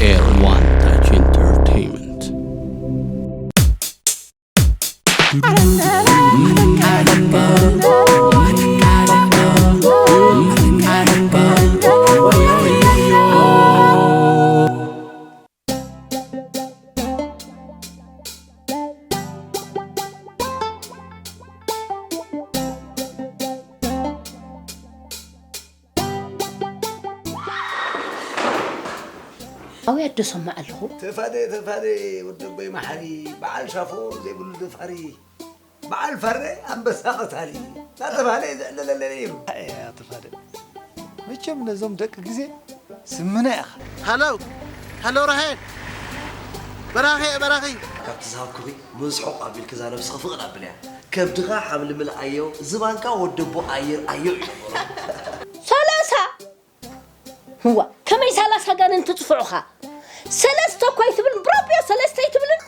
Air One Touch Entertainment. ኣውያት ዶ ሰማዕ ኣለኹ? ተፋደ ተፋደ ወደቦይ መሓሪ በዓል ሻፎ ዘይብሉ ደፋሪ በዓል ፈረ ኣንበሳ ቀታሊ እናተባህለ እዩ ዝዕለለለ ነይሩ። ኣያ ተፋደ መቸም ነዞም ደቂ ግዜ ስምና ኢኻ። ሃሎ ሃሎ ራሄል በራኺ እየ በራኺ። ካብቲ ዝሃብኩኺ ምስሕቕ ኣቢልኪ እዛ ነብስኺ ፍቕድ ኣብልያ። ከብድኻ ሓምልምል ኣዮ ዝባንካ ወደቦ ኣየር ኣዮ እዩ። ሰላሳ እዋ ከመይ ሳላስ ኣጋንንቲ ጽፍዑኻ ሰለስተ እኳ ኣይትብልን ብራቢዮ ሰለስተ ኣይትብልን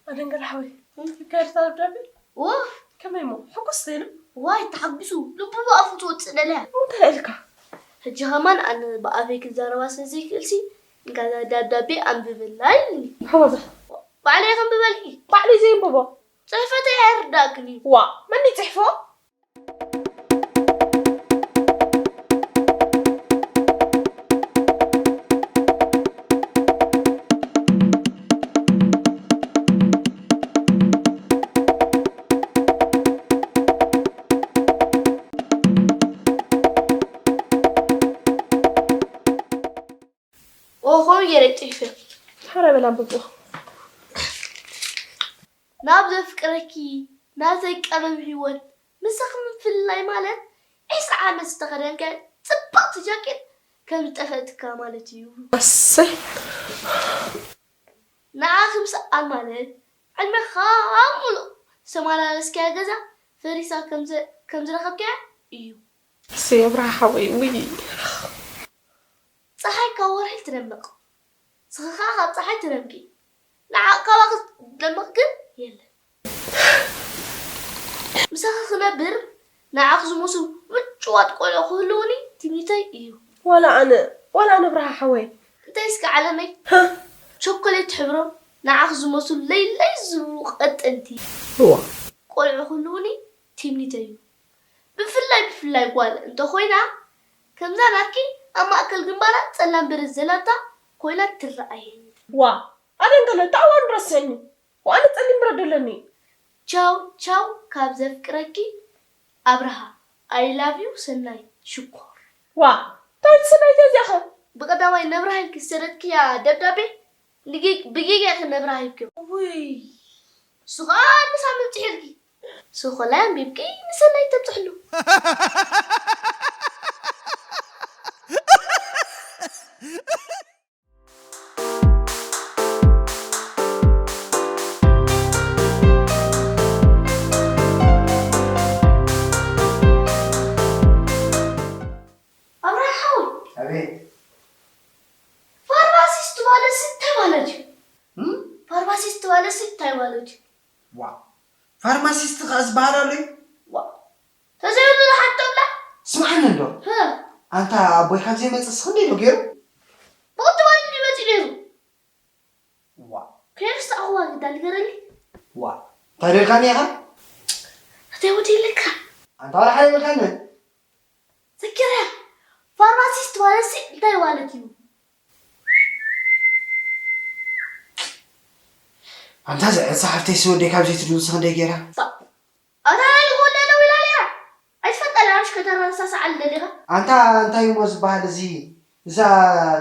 ኣደንገል ሓወይ እንታይ ይካየድ እታ ደብዳቤ? ዋ ከመይ እሞ ሕጉስ ዘይሉ? ዋይ ተሓጒሱ ልቡ ብኣፉ ትወፅእ ደልያ። እንታይ ኢልካ? ሕጂ ኸማን ኣነ ብኣፈይ ክዛረባ ስለዘይክእልሲ እንካ እዛ ደብዳቤ ኣንብበላ ኢሉኒ። ሓወዛ ባዕለይ ከንብበልኪ። ባዕለይ ዘየንብቦ ፅሕፈተይ ኣይርዳእክን እዩ። ዋእ መን እዩ ፅሒፍዎ? ኦሆ ገይረ ፅሒፈ። ሓራ በል ኣንብቦ። ናብ ዘፍቅረኪ ናተይ ቀለም ህይወት ምሳኺ ምፍልላይ ማለት ዒስራ ዓመት ዝተኸደንካዮ ፅብቕቲ ጃኬት ከም ዝጠፈእትካ ማለት እዩ። ኣሰይ ንዓኺ ምስኣን ማለት ዕድመኻ ሙሉእ ዝተመላለስካያ ገዛ ፈሪሳ ከም ዝረኸብካያ እዩ። ኣሰይ ኣብርሃ ሓወይ ውይ ፀሓይ ካብ ወርሒ ትደምቕ፣ ንስኺ ኸዓ ካብ ፀሓይ ትደምቂ። ንዓቕ ካባኺ ዝደምቕ ግን የለን። ምሳኺ ክነብር ንዓኺ ዝመስሉ ምጭዋት ቆልዑ ክህልዉኒ ትምኒተይ እዩ። ዋላ ኣነ ዋላ ኣነ ኣብርሃ ሓወይ። እንታይ እስከ ዓለመይ ቸኮሌት ሕብሮም ንዓኺ ዝመስሉ ለይለይ ዝብሉ ቀጠንቲ ቆልዑ ክህልዉኒ ትምኒተይ እዩ። ብፍላይ ብፍላይ ጓል እንተኾይና ከምዛ ናትኪ ኣብ ማእከል ግንባራ ጸላም ብረት ዘላታ ኮይና ትረኣየኒ። ዋእ ኣደንገለ እቲ ኣዋርድ ረስዕኒ ዋእ ኣነ ጸሊም ብረት ዶ ኣለኒ። ቻው ቻው ካብ ዘፍቅረኪ ኣብርሃ I love you ሰናይ ሽኮር። ዋእ እንታይ ትስናይ እዚኣ ኸ። ብቐዳማይ ነብርሃ ኢልኪ ዝሰደድክያ ደብዳቤ ብጌጋ ኢኺ ነብርሃ ሂብክዮ። ውይ ንሱ ኸኣ ንሳሚ ኣብጺሑልኪ። ንሱ ኸላይ ኣንቢብኪ ንሰናይት ተብጽሕሉ። ኣብርሃ ሓወይ። ኣቤት። ፋርማሲስት ማለትሲ እንታይ ማለት እዩ? እም? ፋርማሲስት ማለትሲ እንታይ ማለት እዩ? ዋእ ፋርማሲስት ከኣ ዝበሃል ኣሎ እዩ? ዋእ ተዘይብሉ ንሓቶም ላ? ስምዓኒ እንዶ። ህ። ኣንታ ኣቦይ ካብ ዘይመጽእስ ክንደይ ዶ ገይሩ? ብቕድም ኣሉ ድዩ መጺኡ ነይሩ? ዋእ። ከየርሳዕኹዋ ግዳ ንገረኒ። ዋእ እንታይ ደልካኒ ኢኻ? እንታይ ወዲለካ? ኣንታ ዋላ ሓደ ይበልካኒ። ዘኪረያ፣ ፋርማሲስት ማለትሲ እንታይ ማለት እዩ? ኣንታ ዘዐሳ ሓፍተይሲ ወደይ ካብ ዘይትድንሱ ክንደይ ገይራ? ኣታ ናይ ዝኾነ ደው ኢላ ነይራ። ኣይትፈልጣን ኣምሽ ከተረሳስዓኒ ደሊኻ? ኣንታ እንታይ እሞ ዝበሃል እዚ እዛ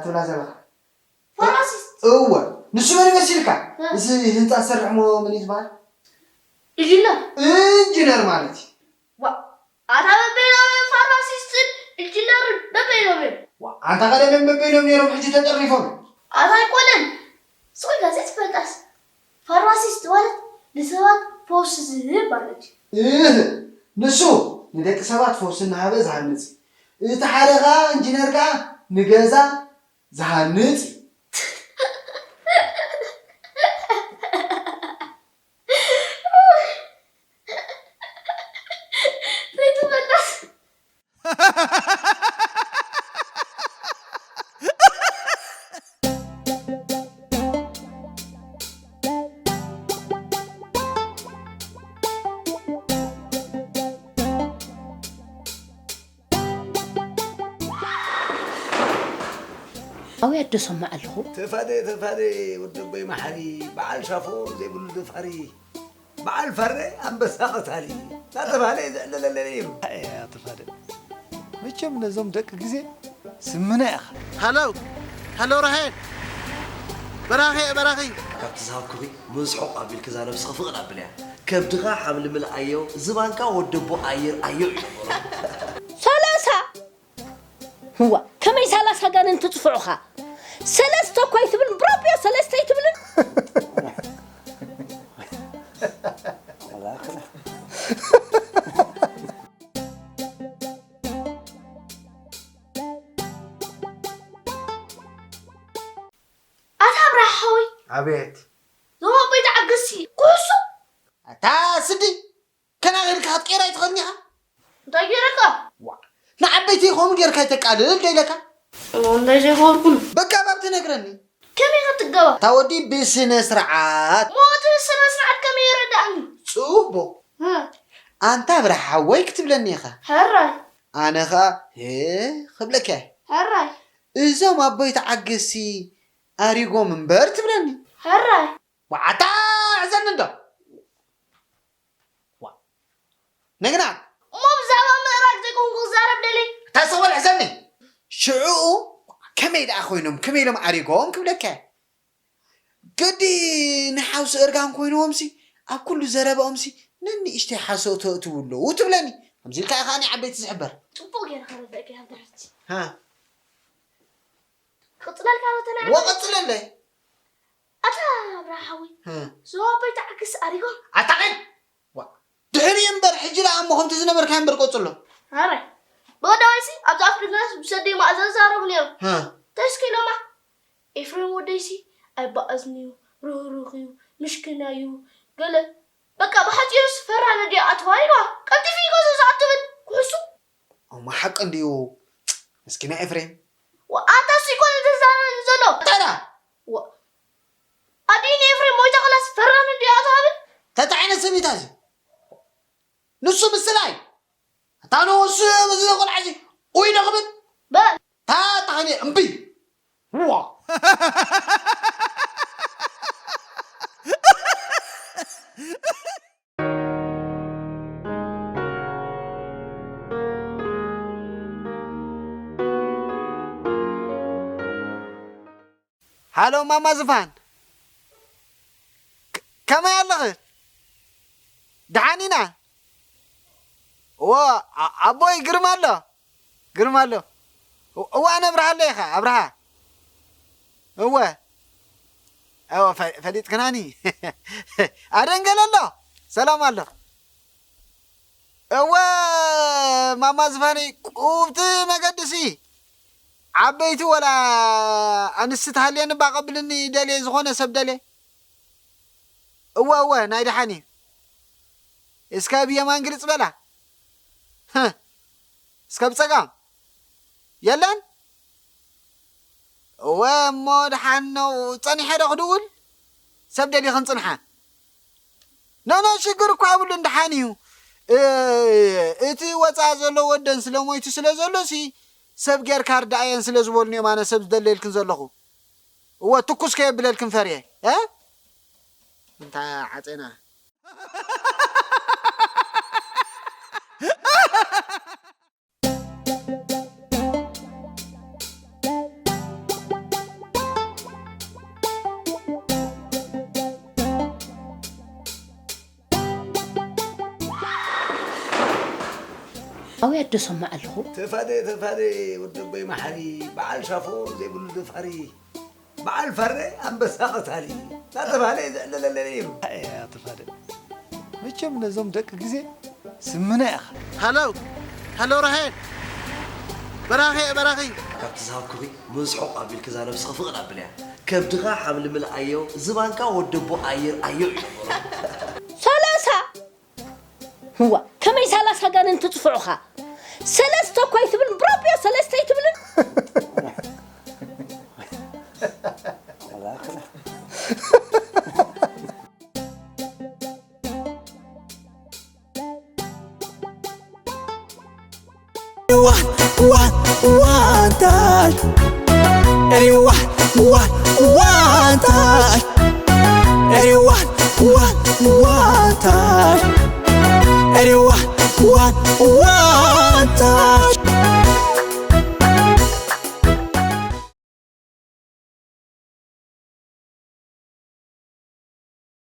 ትብላ ዘለኻ? ፋርማሲስት። እወ ንሱ መን ይመሲልካ? እዚ ህንፃ ዝሰርሕ እሞ መን እዩ ዝበሃል? ኢንጂነር። ኢንጂነር ማለት እዩ። ዋእ ኣታ በበይኖም እዮም ፋርማሲስትን ኢንጂነርን በበይኖም እዮም። ዋእ ኣንታ ቀደም እዮም በበይኖም ነይሮም ሕጂ ተጠርኒፎም እዮም። ኣታ ኣይኮነን ስቕ ኢልካ ዘይትፈልጣስ ፋርማሲስት ማለት ንሰባት ፈውሲ ዝህብ ማለት እዩ። እህ ንሱ ንደቂ ሰባት ፈውሲ እናሃበ ዝሃንፅ እዩ። እቲ ሓደ ኸዓ ኢንጂነር ከዓ ንገዛ ዝሃንፅ እዩ። ኣውያት ዶ ሰማዕ ኣለኹ? ተፋደ ተፋደ ወደቦይ መሓሪ በዓል ሻፎር ዘይብሉ ደፋሪ በዓል ፋረ ኣንበሳ ቀታሊ እናተባህለ እዩ ዝዕለለለ ነይሩ። ኣያ ተፋደ መቸም ነዞም ደቂ ግዜ ስምና ኢኻ። ሃሎ ሃሎ ራሄል በራኺ በራኺ ካብቲ ዝሃብኩኺ ምስሑቕ ኣቢልኪ እዛ ነብስኺ ፍቕድ ኣብልያ። ከብድኻ ሓምልምል ኣዮ ዝባንካ ወደቦ ኣየር ኣዮ እዩ። ሰላሳ ህዋ ከመይ ሰላሳ ጋንን ትጽፍዑኻ? ሰለስተ እኳ ኣይትብልን ብራቢዮ ሰለስተ ኣይትብልን። ኣታ ኣብርሃ ሓወይ ኣቤት ዞም ኣቦይ ተዓገሲ ኩሕሱ ኣታ ስዲ ከናኺልካ ክትቀይራ ኣይትኽእልን ኢኻ እንታይ ገይረካ ንዓበይቲ ከምኡ ጌርካ ኣይተቃልል ዶ ኢለካ እንታይ ዘይገበርኩን በቃ ባብ ትነግረኒ ከመይ ክትገባ እታ ወዲ ብስነ ስርዓት ሞት ስነ ስርዓት ከመይ ይረዳእኒ ጽቡቕ ኣንታ ብርሓወይ ክትብለኒ ኢኻ ሕራይ ኣነ ኸኣ ህ ክብለካ እየ ሕራይ እዞም ኣቦይ ተዓገሲ ኣሪጎም እምበር ትብለኒ ሕራይ ዋዓታ ሕዘኒ እንዶ ነግና እሞ ብዛዕባ ምእራግ ዘይኮንኩ ክዛረብ ደልየ እታ ሰበል ሕዘኒ ሽዕኡ ከመይ ደኣ ኮይኖም ከመይ ኢሎም ኣሪጎም ክብለካ እየ ግዲ ንሓውሲ እርጋን ኮይንዎምሲ ኣብ ኩሉ ዘረባኦምሲ ነንእሽተይ ሓሶት ኣእትዉ ኣለዉ ትብለኒ ከምዚ ኢልካ ኢኻ ንዓበይቲ ዝሕበር ጽቡቕ ጌርካ ረዳእካ ኢኻ ብድሕርቲ ሃ ክቕጽለልካ ዶ ተናዕበ ወቐጽለለይ ኣታ ኣብርሃ ሓወይ ዞባይ ተዓግስ ኣሪጎም ኣታ ቐይ ድሕሪኡ እምበር ሕጂ ደኣ እሞ ከምቲ ዝነበርካዮ እምበር ቀጽሎ ኣረ ብቐዳማይሲ ኣብዚ ኣፍ ደገስ ብሰደይ ማእዘ ዛረቡ ነይሮም እንታይ እስኪ ኢሎማ ኤፍሬም ወደይሲ ኣይበኣዝንዩ ርህሩኽ እዩ ምሽክና እዩ ገለ በቃ ብሓፂሩስ ፈራሚ ድያ ኣትዋ ኢልዋ ቀልጢፉ እዩ ገዛ ዝኣትብል ኩሕሱ እሞ ሓቂ እንድዩ ምስኪና ኤፍሬም ኣንታ እሱ ይኮነ ዝዛረበኒ ዘሎ ታዳ ኣዲኡ ንኤፍሬም ሞይታ ከላስ ፈራሚ ድያ ኣትሃብል ተታ ዓይነት ሰብ እዩ ታዚ ንሱ ምስላ እዩ ኣታ ንሱ እዚ ቆልዓ እዚ ኡይ ዶ ክብል በል ታታ ኸኒ እምቢ ዋ ሃሎ ማማ ዝፋን ከመይ ኣለኺ? ደሓን ኢና። እዎ ኣቦይ ግርማ ኣሎ ግርማ ኣሎ። እዋ ነብርሃ ኣሎ ኢኻ ኣብርሃ። እወ እወ ፈሊጥክናኒ። ኣደንገለ ኣሎ ሰላም ኣሎ። እወ ማማ ዝፋነይ ቁብቲ መገድሲ ዓበይቲ ወላ ኣንስቲ ትሃልየኒ ባቐብልኒ ደልየ ዝኾነ ሰብ ደልየ እወ እወ ናይ ደሓን እዩ እስከ ብየማን ግልጽ በላ እስከ ብጸጋም የለን እወ እሞ ደሓን ነው ጸኒሐ ዶ ክድውል ሰብ ደልየ ክንጽንሓ ኖኖ ሽግር እኳ ኣብሉን ደሓን እዩ እቲ ወፃ ዘሎ ወደን ስለ ሞይቱ ስለ ዘሎ ሲ ሰብ ጌርካ ርዳእየን ስለ ዝበሉኒ እዮም ኣነ ሰብ ዝደለየልክን ዘለኹ እወ ትኩስ ከየብለልክን ፈርየ እ እንታ ዓፀና ኣውያት ዶ ሰማዕ ኣለኹ ተፋደ ተፋደ ወደቦይ መሓሪ በዓል ሻፎር ዘይብሉ ደፋሪ በዓል ፋረ ኣንበሳ ቀታሊ እናተባህለ እዩ ዝዕለለለ ነይሩ ተፋደ መቸም ነዞም ደቂ ግዜ ስምና ኢኻ ሃሎ ሃሎ ራሄል በራኺ በራኺ ካብቲ ዝሃብኩኺ ምስሑቕ ኣቢልኪ እዛ ነብስኺ ፍቕድ ኣብልያ ከብድኻ ሓምልምል ኣዮ ዝባንካ ወደቦ ኣየር ኣዮ እዩ ሰላሳ ህዋ ከመይ ሰላሳ ጋንን ትፅፍዑኻ ሰለስተ እኳ ኣይትብልን ብራቢዮ ሰለስተ ኣይትብልን One, one, one touch. Everyone, one, one time. Everyone, one, one time. Everyone, one, one